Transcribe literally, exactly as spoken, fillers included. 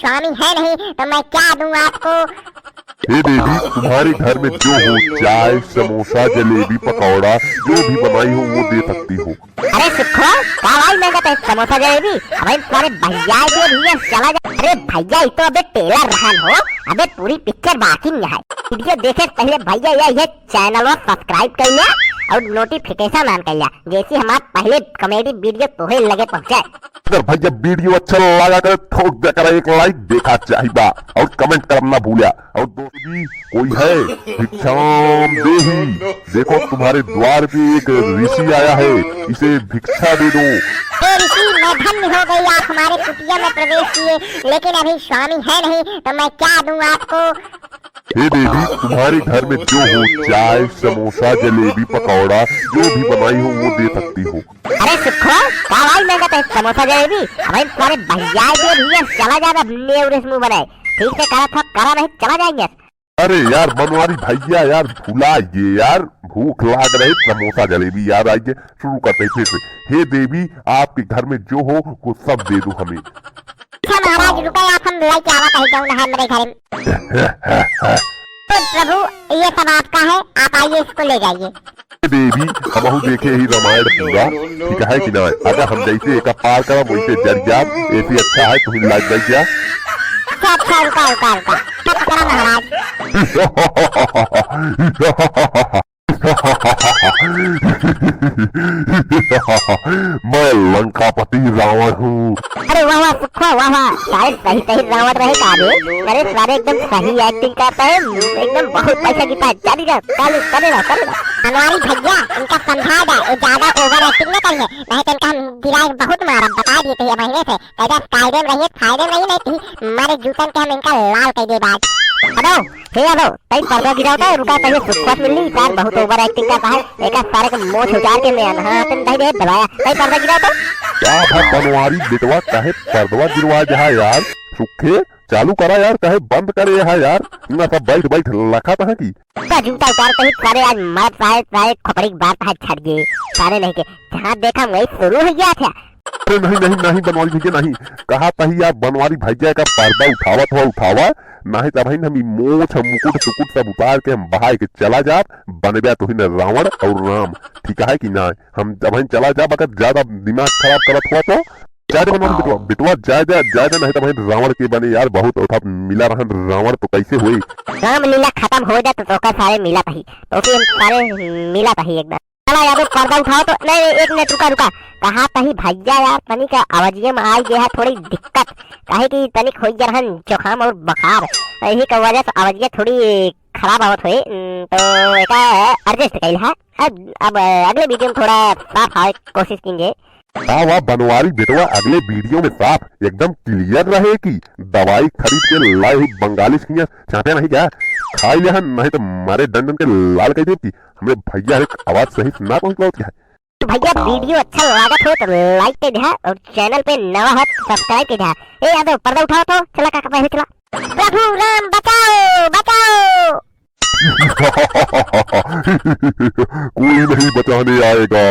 स्वामी है नहीं तो मैं क्या दूं आपको? हे देवी, तुम्हारे घर में जो हो, चाय, समोसा, जलेबी, पकौड़ा, जो भी बनाई हो वो दे सकती हो। अरे सुखो, का भाई मांगत है समोसा जलेबी? अबे सारे भैया दे भैया चला जा। अरे भैया, ये तो अबे trailer रहन हो, अबे पूरी picture बाकी नहीं है। Video देखे से पहले भैया ये, ये channel को subscribe कर लिया और notification on कर लिया, जैसे हमारे पहले comedy video तोहे लगे पहुंचे। अगर भैया video अच्छा लगा करे, ठोक दिया करे एक like, देखा चाहिबा और comment करना ना भूलिया। और दोस्त भी कोई है, भिक्षाम देही, देखो तुम्हारे द्वार पे एक ऋषि आया है, इसे भिक्षा दे दो। हे ऋषि, मैं धन्य हो गई, आप हमारे कुटिया में प्रवेश किए, लेकिन अभी स्वामी है नहीं, तो मैं क्या दूं आपको? हे देवी, तुम्हारे घर में जो हो, चाय, समोसा, जलेबी, पकौड़ा, जो भी बनाई हो वो दे सकती हो। अरे सुखो, का भाई मांगत है समोसा जलेबी? अबे सारे भैया दे भैया चला जा, अब ने उरेस मुंह बनाए। ठीक से करा था, करा नहीं चला जाएंगे। अरे यार बनवारी भैया यार, भुला गए यार, भूख लाग रही, समोसा जलेबी याद आई गए। शुरू करते हैं फिर से। हे देवी, आपके घर में जो हो वो सब दे दो हमें। अच्छा महाराज रुको, आप हम लेके आवा कहीं जाऊँ ना हमारे घर में। तो प्रभु, ये सब आपका है, आप आइए इसको ले जाइए। देवी, हमहू देखे ही रामायण पूरा, ठीक है कि ना? अगर हम जैसे एका पार करब वैसे जर जाब, ऐसे अच्छा है तुम लाग बैठ जा। अच्छा अच्छा, रुका रुका रुका, तप करो महाराज। मैं लंकापति रावण हूँ। अरे वाह वाह सुखवा, वाह वाह, शायद सही सही रावण रहे का बे। अरे सारे एकदम सही acting करता है, एकदम बहुत पैसा की पास। चल रहा, चालू करे रहो, करे रहो। बनवारी भैया, इनका समझा दे, ये ज्यादा over acting न करिए, नहीं तो इनका हम गिराए बहुत मारब, बता दिए थे ये महीने से। कहते फायदे में रहिए, फायदे में रहिए, नहीं तो हमारे जूतन के हम इनका लाल कर दे बाज। अबो, हे अबो, तई पर्दा गिरावता है, रुका, पहले सुखवा मिल ली, सार बहुत over acting करता है, एका सारे के मोछ उतार के मैं अनहा तन दे दबाया, तई पर्दा गिरावता। का भा बनवारी बेटवा, काहे पर्दवा गिरवा जहा यार? सुखे, चालू करा यार, काहे बंद करे हा यार? ना सब बैठ बैठ लखा तहा की। का जूता उतार कहीं सारे आज मरत सारे, सारे खोपड़ी के बात है छट गए, सारे नहीं के जहाँ देखा वही शुरू हो गया था। अरे नहीं, नहीं, नहीं, बनवारी भैया, नहीं। कहा तही यार, बनवारी भैया का पर्दा उठावत हो, उठावा, नहीं तब हम ई मोछ, हम मुकुट, सुकुट सब उतार के हम बहाय के चला जाब, बनब्या तोहिन रावण और राम, ठीक है कि ना? हम तब हम चला जाब, अगर ज्यादा दिमाग खराब करत हुआ तो। जा दे बनवारी बिटवा, बिटवा, जा, जा, जा, जा, नहीं तब हम रावण के बने यार, बहुत औठा मिला रहन रावण, तो कैसे होई? रामलीला खत्म हो जाए तो तोका सारे मिला तही, तो फिर हम सारे मिला तही एकदम। चला यादव, पर्दा उठाओ तो। नहीं, नहीं, एक मिनट, रुका, रुका। कहा तही भैया यार, तनिक आवाजिए में आई गया है थोड़ी दिक्कत, काहे कि तनिक होई गया रहन जुकाम और बुखार, यही का वजह से आवाजिए थोड़ी खराब आवत होई। उम, तो एका adjust कइल है। अब, अब अगले video में थोड़ा साफ आवे कोशिश कीजिए। वाह, वाह, बनवारी बेटवा, अगले video में साफ एकदम clear रहे कि दवाई खरीद के लाए हुई बंगाली सिंह चाहते नहीं क्या? खाई ले हन, नहीं तो मारे डंडन के लाल कर देती। हमरे भैया एक आवाज सही से ना पहुंच पावत क्या है? तो भैया, video अच्छा लागत हो तो like के द्या और channel पे नवा हो तो subscribe के द्या। ए यादव, पर्दा उठाओ तो, चला काका पहले चला। प्रभु राम बचाओ, बचाओ। कोई नहीं बचाने आएगा।